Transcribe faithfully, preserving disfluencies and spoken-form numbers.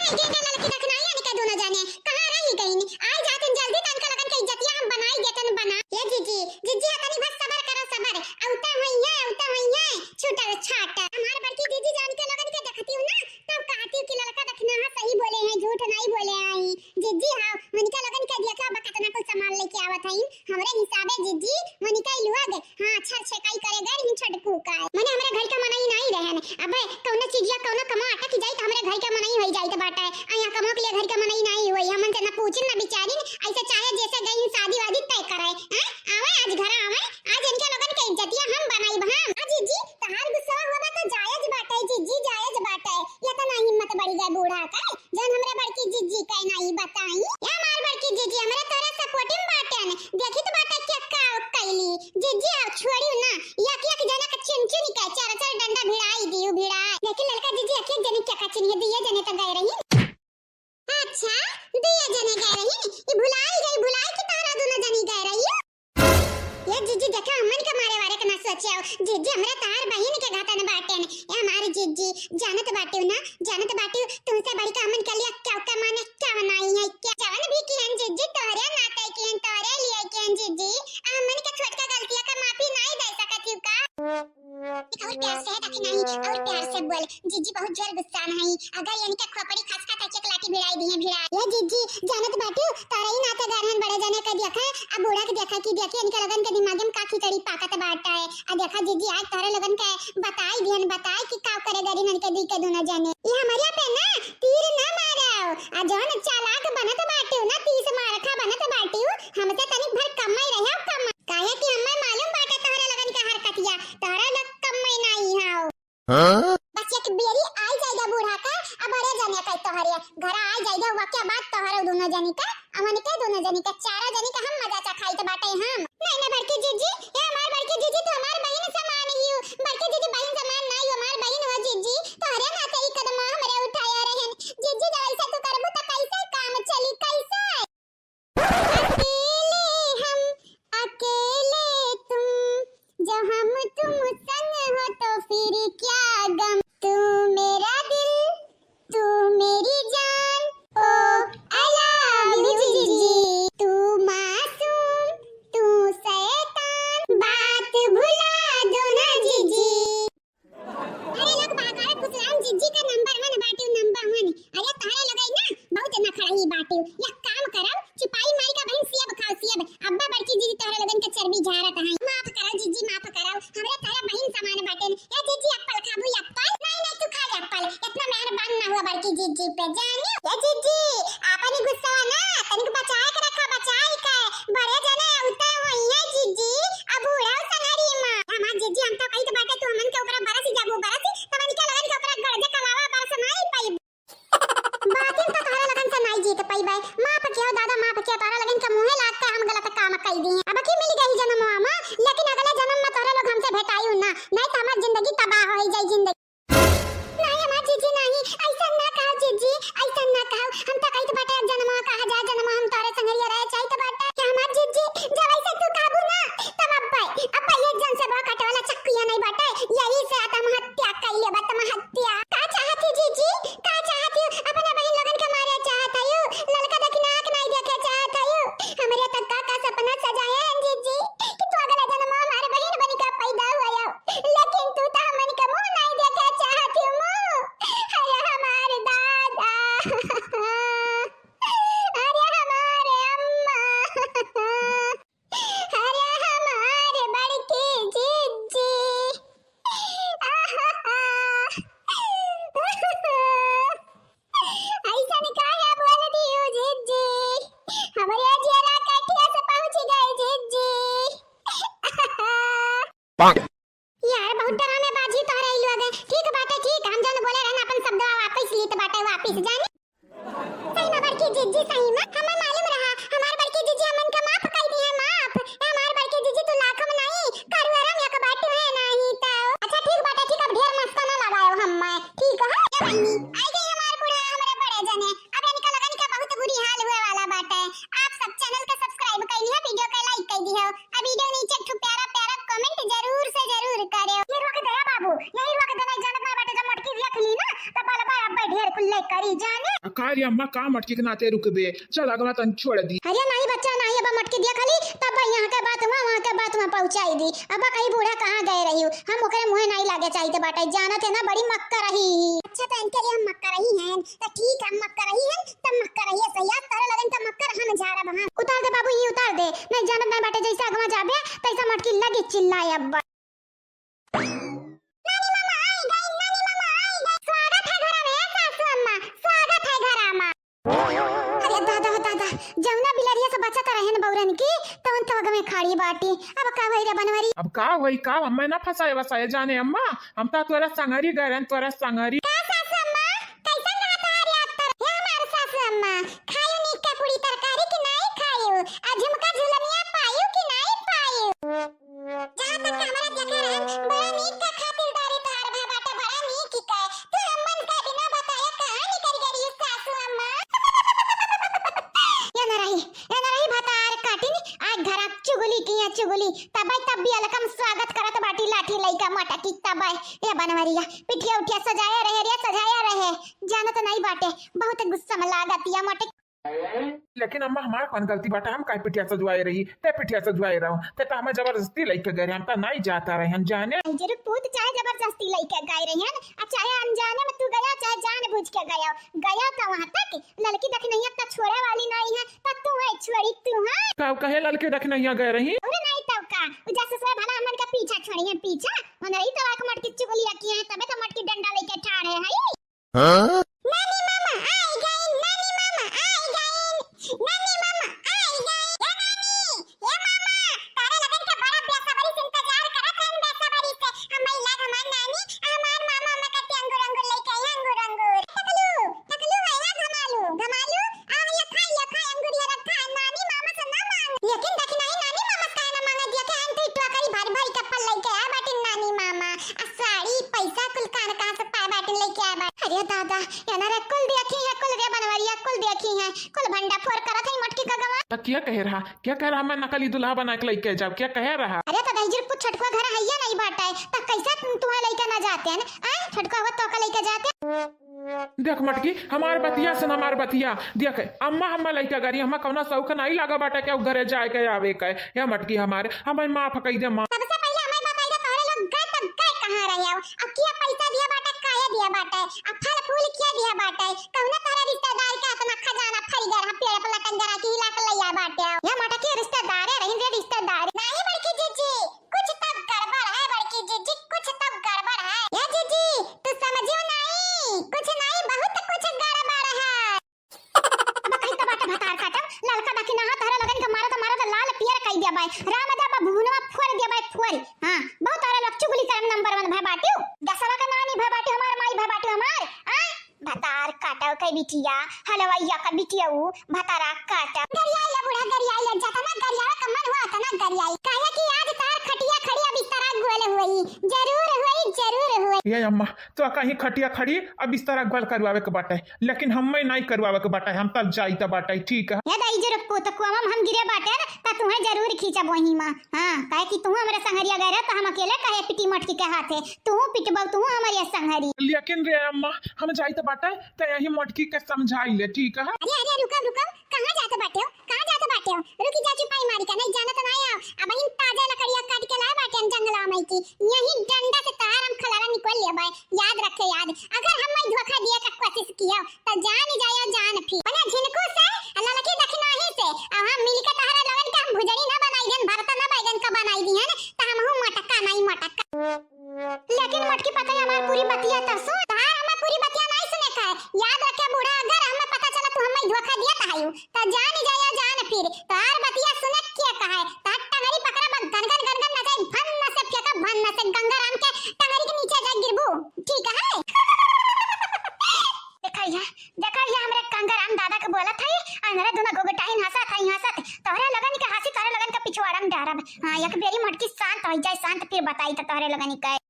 गेंडा ललकी दखिनाई अनिका दोनों जने कहाँ रही गईन? आई जातिन जल्दी, तनिका लोगन के इज्जतिया हम बनाई देतन बना। ए जीजी, जीजी, तनी बस सबर करो, सबर। अउते होइहैं, अउते होइहैं, छूटल छाटल। हमार बड़की जीजी जान के लोगन के देखती हूँ ना, तब कहती हूँ कि ललका दखिनहा सही बोले हैं, झूठ नहीं बोले हैं। जीजी, हाँ, उनका लोगन के देखा बा, कितना कुछ सामान लेके आवत हईन। हमरे हिसाबे जीजी, उनका ही लोग, हाँ, छर छेकाई करे गए रही छोटकू का। मने हमरे घर के मनई नहीं रहन। अबे, कौनो चीजिया, कौनो कमा अटक जाई, तो हमरे घर के मनई होई जाई तो बाटे। आ यहाँ कमा के लिए घर के मनई नहीं होई। हमन से ना पूछिन, ना विचारिन, ऐसे चाहे जैसे गई शादी वादी तय करे। हैं? आवे आज घर आवे, आज इनके लोगन के इज्जतिया हम बनाई हम। आ जीजी, तहार गुस्सा हुआ बा तो जायज बाटे, जीजी, जायज बाटे। ये तो ना हिम्मत बढ़ी गए बूढ़ा का। जौन हमरे बड़की जीजी के नाई बताई। ए हमार बड़की जीजी, हमरे तोरे support में बाटेन। देखी तो बाटे क्या का कैली। जीजी, अब छोड़ियो ना। एक एक जने का चिन चिन के चार चार डंडा भिड़ाई दियो, भिड़ाई। देखी ललका जीजी, एक एक जने क्या का चिन्ह दिए जने तो गए रही। अच्छा, दिए जने गए रही। ई भुलाई गई, भुलाई कि तोहरा दोनों जनी गए रही। ए जीजी, देखा, हमन के मारे वारे के ना सोचे हो। जीजी, हमरे तहार बहिन के घातन बाटेन। ए हमार जीजी, जानत बाटियो ना, जानत बाटियो, तुमसे बढ़िका हमन के लिए क्या, क्या माने, क्या बनाई है, क्या? जवन भी किहन जीजी, तोहरे नाते किहन, तोहरे लिए किहन जीजी। आ हमन के छोटका गलतिया का माफी नहीं दे सकत हो का? और प्यार से है, ताकि नहीं, और प्यार से बोल। जीजी बहुत जोर गुस्सा में हई। अगर इनके खोपड़ी खसका त एक लाठी भिड़ाई दिए, भिड़ाई। ए जीजी, जानत बाटियो, तोरे ही नाते घर हन बड़े जने के देखा, अब बूढ़ा के देखा कि देखी इनके लोगन के दिमाग में का खिचड़ी पाकत बाटे। आ देखा जीजी, आज तोरे लोगन के बताई दिहन, बताई कि का करे गरीन इनके दी के दोनों जने। ई हमरिया पे ना तीर ना मारो। आ जौन चालाक बनत बाटियो ना, तीस मारखा बनत बाटियो, हमसे तनिक भर कम ही रहे, कम। काहे कि हमें मालूम बाटे तोहरे लोगन के हरकतिया, तोहरे लोग कम में नहीं हो। हाँ? बस एक बेरी आई जाएगा बूढ़ा का, अब बड़े जने का तोहरे घर आई जाएगा, वके बाद तोहरे दोनों जनी का, अमन के दोनों जनी का, चारों जनी का हम मजा चखाई तो बाटे हम। नहीं ना बड़की जीजी, ये हमार बड़की जीजी, तू हमार बहिन समान ही हो। बड़की जीजी बहिन समान नहीं हो, हमार बहिन हो जीजी, तोहरे नाते ही कदम हमरे उठाया रहन। जीजी जब ऐसा तू करबू तो कैसे काम चली, कैसे? अकेले हम, अकेले तुम, जो हम तुम संग हो तो फिर क्या गम। तू मेरा दिल, तू मेरी जान, ओ I love you जीजी। तू मासूम, तू शैतान, बात भुला दो ना जीजी। अरे लोग बागाए फुसलान जीजी का number one बाटियो, number one। अरे तोहरे लोगई ना बहुत नखड़ही बाटियो। एक काम करब, चिपाई मारी का बहिन सेब खाओ, सेब। अब्बा बड़की जीजी तोहरे लोगन के चर्बी झारत हैं। माफ करो जीजी, माफ करो। हमरे तोहरे बहिन समान बाटेन। ए जीजी, एप्पल खाबू, एप्पल? नहीं, नहीं, तू खा ले एप्पल। इतना मेहरबान ना हुआ बड़की जीजी पे, जानी? ए जीजी, आपन ही गुस्सा ना, तनिक बचाए के रखा, बचाए के। बड़े जने उते होइहैं जीजी, अब बूढ़ा संगरी माँ। हमार जीजी, हम तो कहित बाटे, तू हमन के ऊपर बरस जाबू, बरस, तब इनके लोगन के ऊपर गरजे कलावा बरस नाई पाई। बातिन तो तोहरे लोगन से नाई जीत पइबे। माफ कियो दादा, माफ कियो, तोहरे लोगन के मुँहे लाग के हम गलत काम कई दिए। अब की मिल गई जन्मवा में, लेकिन अगले जन्म में तोहरे लोग हमसे भेटायू ना, नहीं तो हमार जिंदगी तबाह हो जाई जिंदगी। नहीं हमार जीजी नहीं, ऐसा ना कहो जीजी, ऐसा ना कहो। हम तो कहित बाटे अब जन्मवा कहा जाए, जन्मवा हम तोहरे संगरिया रहे चाहित बाटे। कि हमार जीजी, जब ऐसा तू कहबू ना, तब अब्बे, अब्बे ये जन से बा काटे वाला चक्किया नहीं बाटे, यही से आत्महत्या कइले बा, आत्महत्या। का चाहत ही जीजी? का चाहत ही? अपने बहिन लोगन के मारे चाहत हयू? ललका दखिना के नाई देखे चाहत हयू? हमरे तक का, का सपना सजाए हैं जीजी कि तू अगला जन्म में हमारे बहिन बन के पैदा हुआ हो, लेकिन तू तो हमन के मुंह नाई देखे चाहत ही, मुंह। अरे हमारे दादा, अरे हमारे अम्मा। अरे हमार बड़की जीजी। आहा। ऐसन काहे बोल दियो जीजी? हमरे जियरा कटिया से पहुँच गए जीजी। यार, बहुत ड्रामेबाजी तोहरे ई लोग। ठीक बाटे, ठीक, हम जौन बोले रहन, अपन शब्दवा वापस लीत बाटे, वापस जानी। सही में बड़की जीजी, सही में। हमें मालूम रहा, हमार बड़की जीजी हमन का माफ कर दी है, माफ। ए, हमार बड़की जीजी, तू लाखों में नहीं, करोड़ों में एक बाटू है, नहीं तो। अच्छा, ठीक बाटे, ठीक, अब ढेर मस्का ना लगाओ हम मैं, ठीक है? ए बहिनी, आई गई हमार बूढ़ा, हमरे बड़े जने। अब इनका लगन का बहुत बुरी हाल हुए वाला बाटे। आप सब channel के subscribe कर लिया, video के like कर दियो। आ video नीचे एक ठो प्यारा प्यारा comment जरूर से जरूर करेउ। यही रोक दे बाबू, यही रोक दे, नहीं जानत ना बाटे, जब मोटकी देख ली ना, तब बोलबा, "अब्बे ढेर कुल like कर।" जाने। का रे अम्मा, का मटकी के नाते रुकबे? चल, अगवा तन छोड़ दी। अरे नहीं बच्चा, नहीं, अब मटकी दिया खाली, तब यहाँ के बात हुआ, वहाँ के बात हुआ पहुँचाई दी। अब कहीं बूढ़ा कहाँ गए रही हो? हम ओकरे मुँहे नहीं लागे चाहिए बाटे, जानत है ना, बड़ी मक्का रही। अच्छा, तो इनके लिए हम मक्का रही हैं, तो ठीक है, हम मक्का रही हैं, तब मक्का रही है सही। आज तोरे लगन का मक्का हम झाड़ब हम। उतार दे बाबू, ये उतार दे, नहीं जानत नहीं बाटे, जैसे अगवा जाबे, तैसा मटकी लगी चिल्लाए अब। नानी मामा आई गई, नानी मामा आई गई। स्वागत है घर में, सासू अम्मा, स्वागत है घर में। अरे दादा हो दादा, जौना बिलरिया से बचत रहे न बौरन की, तवन तो अगवे खाड़ी बाटी। अब का होई रे बनवरी? अब का होई का? मैं ना फंसाए वसाए जाने अम्मा, हम तो तोरा संगरी गए रहन, तोरा संगरी। का सासू अम्मा, कैसन रहा तोहार यात्रा? हे हमार सासू अम्मा, खायो नीक का पूरी तरकारी कि नहीं खायो? आ झुमका झुलनिया पायो कि नहीं पायो? जहाँ तक हमरा देखे रहन, बड़ा नीक का खातिरदारी तोहार भा बाटे, बड़ा नीक का। तू हमन का बिना बताए कहाँ निकल गई सासू अम्मा? या ना रही, या ना रही भतार काटिन, आज घरा चुगली किया चुगली, तबै तब भी अलकम स्वागत करत बाटी लाठी लइका मटकी तबै। ए बनवरिया, पिठिया उठिया सजाया रहे रे, सजाया रहे, जानत नहीं बाटे, बहुत गुस्सा में लागत या मटकी। लेकिन अम्मा, हमार कौन गलती बाटे? हम काहे पिठिया सजवाए रही? ते पिठिया सजवाए रहो। ते तो हमें जबरदस्ती लइके गए रहे, हम तो नहीं जाता रहे, हम जाने। जरूर पूत चाहे जबरदस्ती लइके गए रहे हैं, आ चाहे अनजाने में तू गया, चाहे जानबूझ के गया, गया तो वहाँ तक ललकी दखनैया तो छोड़े वाली नहीं है, तो तू है छोड़ी तू, हाँ? का कहे ललकी दखनैया गए रही? अरे नहीं तो का, उ जासूस भला हमन का पीछा छोड़ी है, पीछा। उन्हें तो आँख मटकी चुगलिया किए हैं, तबे तो मटकी डंडा लेके ठाड़े है। हाँ? नानी मामा आई गई, नानी मामा आई गई, नानी मामा आई गई। ए नानी, ए मामा, तारे लगन के बड़ा बेसब्री से इंतजार करत हन, बेसब्री से। हम इलाज हमार नानी, हमार मामा में कति अंगूर अंगूर लेके आई, अंगूर अंगूर। टकलू, टकलू, आया घमालू, घमालू, आ या खा, या खा, अंगूरिया रखा है, नानी मामा से ना मांग। लेकिन देखी नहीं, नानी मामा से काहे ना मांगा, दिया के आंटी टोकरी भर भर के फल लेके आया बाटी नानी मामा। आ साड़ी, पैसा कुल कान कहाँ से पाए बाटी लेके आया बाटी। अरे दादा, ये ना रे, कुल देखी है, कुल रे बनवरिया, कुल देखी है, कुल भंडा फोर करत है मटकी का गवा। तो क्या कहे रहा, क्या कहे रहा, मैं नकली दुल्हा बना के लेके जाओ, क्या कहे रहा? अरे तो दहिजर पुत छोटकुआ घर है या नहीं बाटे, तो कैसे तुम्हें लेके ना जाते हैं? आए, छोटकुआ हुआ तो का लेके जाते? देख मटकी, हमार बतिया सुन, हमार बतिया। देख अम्मा, हम्मा लइका गरी, हम्मा कौनो शौक नाई लागा बाटे के घरे जाए के आवे के। या मटकी हमार, हमें माफ कई दे माँ। सबसे पहले हमें बताई दे, तोहरे लोग गए तब गए कहाँ रहे हो? अब किया पैसा दिया बाटे, काहे दिया बाटे? अब फल फूल किया दिया बाटे? कौनो तोहरे रिश्तेदार के इतना खजाना फरी गए रहा, पेड़ पर लटक गए रहा कि हिला के लइया बाटे? या मटकी रिश्तेदारे रही रे, रिश्तेदार। नहीं बड़की जीजी, कुछ तो गड़बड़ है बड़की जीजी, कुछ तो गड़बड़ है। ए जीजी, तू समझियो नहीं, कुछ नहीं, बहुत कुछ गड़बड़ है। अब कहीं तो बाटे भतार काटब, ललका दखिनहा तोहरे लगन के मारत मारत लाल पियर कई दिया बाय। राम दा बा भुवनवा फोड़ दिया बाय, फोड़। हाँ, बहुत तोहरे लोग चुगली करम नंबर वन भय बाटियो। दसवा का नानी भय बाटियो, हमार माई भय बाटियो, हमार। आय? भतार काटव के बिटिया, हलवैया का बिटिया ऊ, भतारा काटव। गरियाइला बूढ़ा, गरियाइला, जतना गरियावे का मन हुआ, उतना गरियाई। काहे कि आज तार खटिया खड़ी अब इस तरह गोल हुई। जरूर हुई, जरूर हुई। ये अम्मा, तो कहीं खटिया खड़ी अब इस तरह गोल करवावे के बाटे, लेकिन हमें नहीं करवावे के बाटे, हम तब जाई त बाटे, ठीक है? ये दाई जरूर पोतकुआ में हम गिरे बाटे न, त तुम्हें जरूर खींचब वहीं में। हाँ, काहे कि तू हमरे संगरिया गए रहे, त हम अकेले काहे पिटी मटकी के हाथे? तू पिटबऊ, तू हमरे संगरी। लेकिन रे अम्मा, हम जाइत बाटे, त यही मटकी के समझाई ले, ठीक है? अरे, अरे, रुकब, रुकब, कहाँ जात बाटे हो? कहाँ जात बाटे हो? रुकी जा, चुपाई मारी का, नहीं जानत ना आओ। अब इन ताजा लकड़िया काट के लाए बाटे हम जंगला में की। यही डंडा से तहार हम खलारा निकल लेबे। याद रखे, याद। अगर हम मैं धोखा दिए का कोशिश किया, त जान जाया जान फिर। बना झिनकू से, ललकी दखिनाही से, अब हम मिलके तहरा लगन के हम भुजड़ी ना बनाई हन, भरता ना बैगन का बनाई दी हन, त हम हूँ मटका नहीं मटका। लेकिन मटकी पतई हमार पूरी बतिया त सुन, तहार हमार पूरी बतिया नहीं सुने का है। याद रखे बूढ़ा, अगर हमें पता चला तू हमें धोखा दिया त हायू, त जान जाया जान फिर। तहार बतिया सुने के कहा है, तहार टंगरी पकड़ा बा, गन गन गन गन नचाई, भन्न से फेंका, भन्न से गंगाराम के टंगरी के नीचे जाए गिरबू, ठीक है? देखा ये, देखा ये हमरे गंगाराम दादा के बोलत है, अनरे दोनों गोगटाइन हंसत है, हंसत। तोहरे लगन के हंसी, तोहरे लगन के पिछवाड़ा में डारब। हाँ, एक बेरी मटकी शांत हो जाए, शांत फिर बताई त तोहरे लगन के।